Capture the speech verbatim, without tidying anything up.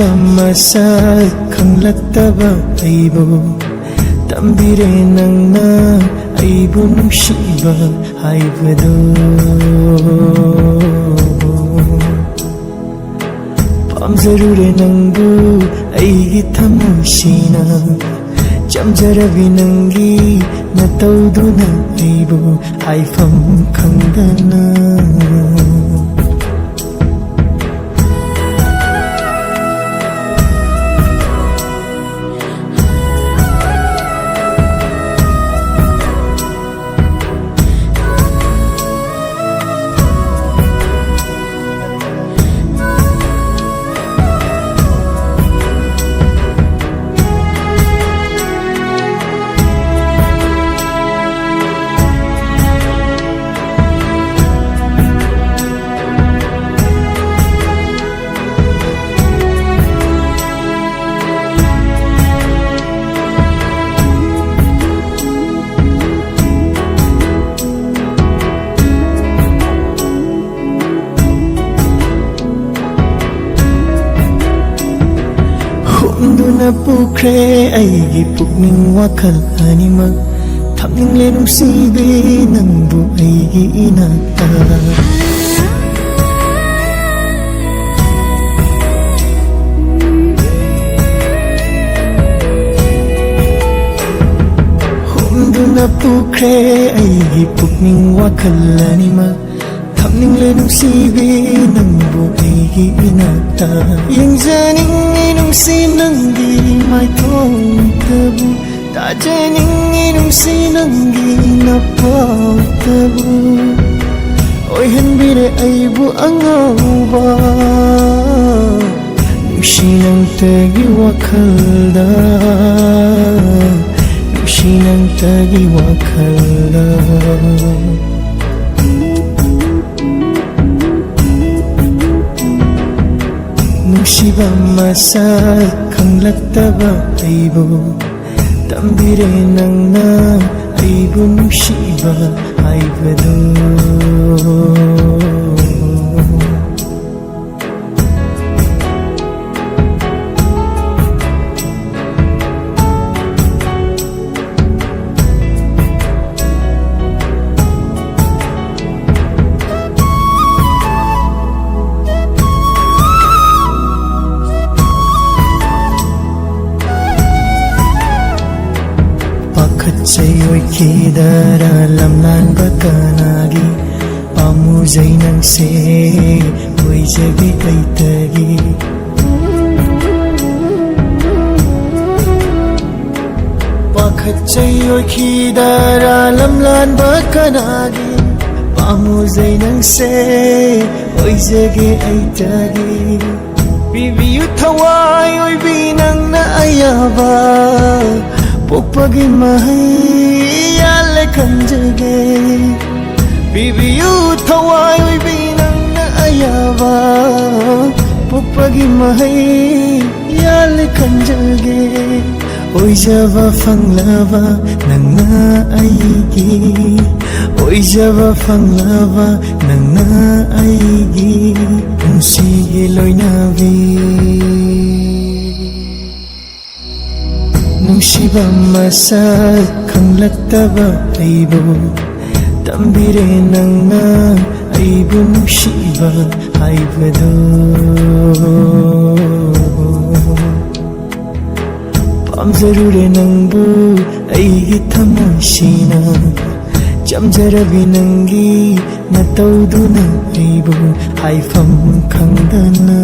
ꯃꯁꯛ ꯈꯪꯂꯛꯇꯕ ꯑꯩꯕꯨ ꯇꯝꯕꯤꯔꯦ ꯅꯪꯅ ꯑꯩꯕꯨ ꯅꯨꯡꯁꯤꯕ ꯍꯥꯏꯕꯗꯨ꯫ ꯄꯥꯝꯖꯔꯨꯔꯦ ꯅꯪꯕꯨ ꯑꯩꯒꯤ ꯊꯃꯣꯏꯁꯤꯅ, ꯆꯝꯖꯔꯕꯤ ꯅꯪꯒꯤ ꯅꯇꯧꯗꯨꯅ ꯑꯩꯕꯨ ꯍꯥꯏꯐꯝ ꯈꯪꯗꯅ꯫ ꯍꯨꯝꯗꯨꯅ ꯄꯨꯈ꯭ꯔꯦ ꯑꯩꯒꯤ ꯄꯨꯛꯅꯤꯡ ꯋꯥꯈꯜ ꯑꯅꯤꯃꯛ꯫ ꯊꯝꯅꯤꯡꯂꯦ ꯅꯨꯡꯁꯤꯕꯤ ꯅꯪꯕꯨ ꯑꯩꯒꯤ ꯏꯅꯥꯛꯇ꯫ ꯍꯨꯝꯗꯨꯅ ꯄꯨꯈ꯭ꯔꯦ ꯑꯩꯒꯤ ꯄꯨꯛꯅꯤꯡ ꯋꯥꯈꯜ ꯑꯅꯤꯃꯛ꯫ ꯊꯝꯅꯤꯡꯂꯦ ꯅꯨꯡꯁꯤꯕꯤ ꯅꯪꯕꯨ ꯑꯩꯒꯤ ꯏꯅꯥꯛꯇ꯫ ꯌꯦꯡꯖꯅꯤꯡꯉꯤ ꯅꯨꯡꯁꯤ ꯅꯪꯒꯤ ꯃꯥꯏꯊꯣꯡꯗꯕꯨ, ꯇꯥꯖꯅꯤꯡꯉꯤ ꯅꯨꯡꯁꯤ ꯅꯪꯒꯤ ꯅꯄꯥꯛꯇꯕꯨ꯫ ꯑꯣꯏꯍꯟꯕꯤꯔꯦ ꯑꯩꯕꯨ ꯑꯉꯥꯎꯕ ꯅꯨꯡꯁꯤ ꯅꯪꯇꯒꯤ ꯋꯥꯈꯜꯗ, ꯅꯨꯡꯁꯤ ꯅꯪꯇꯒꯤ ꯋꯥꯈꯜꯗ꯫ ꯅꯨꯡꯁꯤꯕ ꯃꯁꯛ ꯈꯪꯂꯛꯇꯕ ꯑꯩꯕꯨ ꯇꯝꯕꯤꯔꯦ ꯅꯪꯅ ꯑꯩꯕꯨ ꯅꯨꯡꯁꯤꯕ ꯍꯥꯏꯕꯗꯨ꯫ ꯑꯣꯏꯈꯤꯗꯔꯥ ꯂꯝꯂꯥꯟꯕ ꯀꯅꯥꯒꯤ? ꯄꯥꯝꯃꯨꯖꯩ ꯅꯪꯁꯦ ꯑꯣꯏꯖꯒꯦ ꯑꯩꯇꯒꯤ꯫ ꯄꯥꯈꯠꯆꯩ ꯑꯣꯏꯈꯤꯗꯔꯥ ꯂꯝꯂꯥꯟꯕ ꯀꯅꯥꯒꯤ? ꯄꯥꯝꯃꯨꯖꯩ ꯅꯪꯁꯦ ꯑꯣꯏꯖꯒꯦ ꯑꯩꯇꯒꯤ꯫ ꯄꯤꯕꯤꯌꯨ ꯊꯋꯥꯏ ꯑꯣꯏꯕꯤ ꯅꯪꯅ ꯑꯌꯥꯕ, ꯄꯣꯛꯄꯒꯤ ꯃꯍꯩ ꯌꯥꯜꯂꯦ ꯈꯟꯖꯒꯦ꯫ ꯄꯤꯕꯤꯌꯨ ꯊꯋꯥꯏ ꯑꯣꯏꯕꯤ ꯅꯪꯅ ꯑꯌꯥꯕ, ꯄꯣꯛꯄꯒꯤ ꯃꯍꯩ ꯌꯥꯜꯂꯦ ꯈꯟꯖꯒꯦ꯫ ꯑꯣꯏꯖꯕ ꯐꯪꯂꯕ ꯅꯪꯅ ꯑꯩꯒꯤ, ꯑꯣꯏꯖꯕ ꯐꯪꯂꯕ ꯅꯪꯅ ꯑꯩꯒꯤ ꯄꯨꯟꯁꯤꯒꯤ ꯂꯣꯏꯅꯕꯤ꯫ ꯅꯨꯡꯁꯤꯕ ꯃꯁꯛ ꯈꯪꯂꯛꯇꯕ ꯑꯩꯕꯨ ꯇꯝꯕꯤꯔꯦ ꯅꯪꯅ ꯑꯩꯕꯨ ꯅꯨꯡꯁꯤꯕ ꯍꯥꯏꯕꯗꯨ꯫ ꯄꯥꯝꯖꯔꯨꯔꯦ ꯅꯪꯕꯨ ꯑꯩꯒꯤ ꯊꯃꯣꯏꯁꯤꯅ, ꯆꯝꯖꯔꯕꯤ ꯅꯪꯒꯤ ꯅꯇꯧꯗꯨꯅ ꯑꯩꯕꯨ ꯍꯥꯏꯐꯝ ꯈꯪꯗꯅ꯫